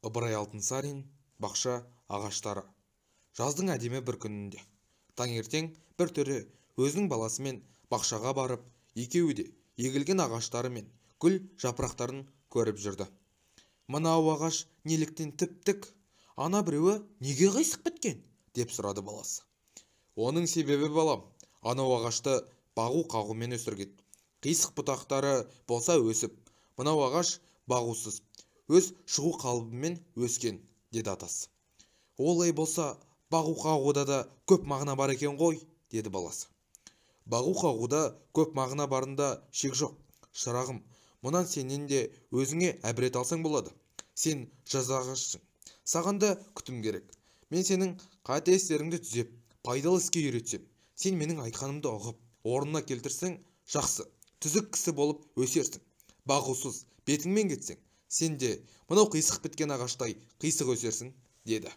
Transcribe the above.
Ыбырай Алтынсарин. «Бақша ағаштары». Жаздың әдемі бір күнінде таңертең бір төре өзінің баласымен бақшаға барып, екеуі де егілген ағаштары мен гүл жапырақтарын көріп жүрді. «Мынау ағаш неліктен тіп-тік, ана біреуі неге қисық біткен?» деп сұрады баласы. «Оның себебі, балам, анау ағашты бағу қағумен өсірген. Қисық бұтақтары болса өсіп, мынау ағаш бағусыз, өз шығу қалыбымен өскен», деді атасы. «Олай болса, бағу қағуда да көп мағына бар екен ғой», деді баласы. «Бағу қағуда көп мағына барында шек жоқ, шырағым. Мұнан сенен де өзіңе әбірет алсаң болады. Сен жас ағашсың, саған да күтім керек. Мен сенің қате істеріңді түзеп, пайдалы іске үйретсем, сен менің айтқанымды ұғып, орнына келтірсең, жақсы, түзік кісі болып өсерсің. Бағусыз бетіңмен кетсең, сен де мынау қисық біткен ағаштай қисық өсерсің», деді.